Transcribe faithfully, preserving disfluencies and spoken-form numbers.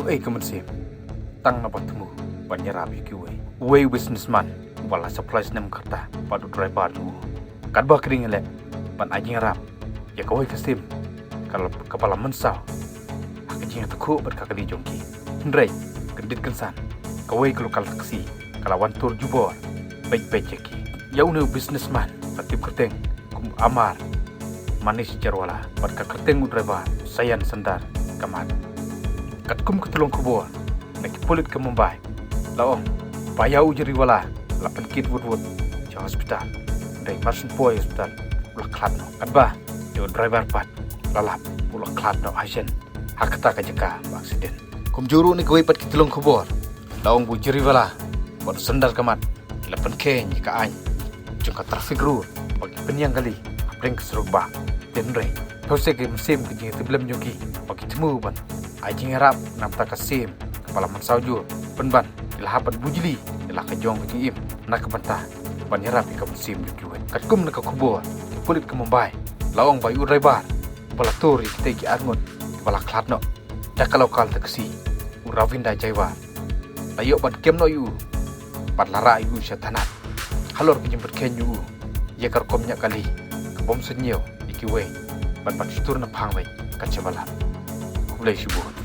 ei ka mynsiem tang na ba thmu ban ïarap ïa kiwei. Uwei u businessman uba la supply snem kata bad u driver jong u. Katba ka dei ngi leh ban ai jingïarap ïa kawei ka syiem ka la, kaba la mynsaw ha ka jingïatakhuh bad ka kali jong ki. Hynrei kyndit kynsan kawei ka local taxi ka la wan tur jubor beit beit ïa ki. Ïa une u businessman la tip kyrteng kum Amar Manish Jarwala bad ka kyrteng u driver Sayan Sundar Kamat. Katkum ka tyllong khubor na ki pulit ka Mumbai la ong ba ïa u Jariwala la pynkit wut wut sha hospital. Hynrei mar shu poi hospital u la khlad noh. Katba ïa u driver pat la lap u la khlad noh ha shen ha kata ka jaka ba accident. Kumjuh ruh na kiwei pat ki tyllong khubor la ong ba u Jariwala bad u Sundar Kamat ki la pynkheiñ ïa ka aiñ jong ka traffic rule ba ki pynïeng kali hapdeng ka surok bah. Te hynrei phew se ki mynsiem ka jingïatiplem jong ki ba ki thmu ban ai jingïarap na bynta ka syiem kaba la mynsaw jur, pynban ki la hap ban bujli ïa la ka jong ka jingim na ka bynta ban ïarap ïa ka mynsiem jong kiwei. Katkum na ka khubor ki pulit ka Mumbai la ong ba ïa u driver ba la tur ïa kitei ki arngut ba la khlad noh da ka local taxi u Ravinda Jaiwar la ïoh ban kem noh ïa u bad la rah ïa u sha thanat halor ka jingpynkheiñ ïa u ïa ka rukom ñiah kali ka bym suidñiew ïa kiwei bad ban shu tur na phang beit ka Chembalat. Khublei shibun.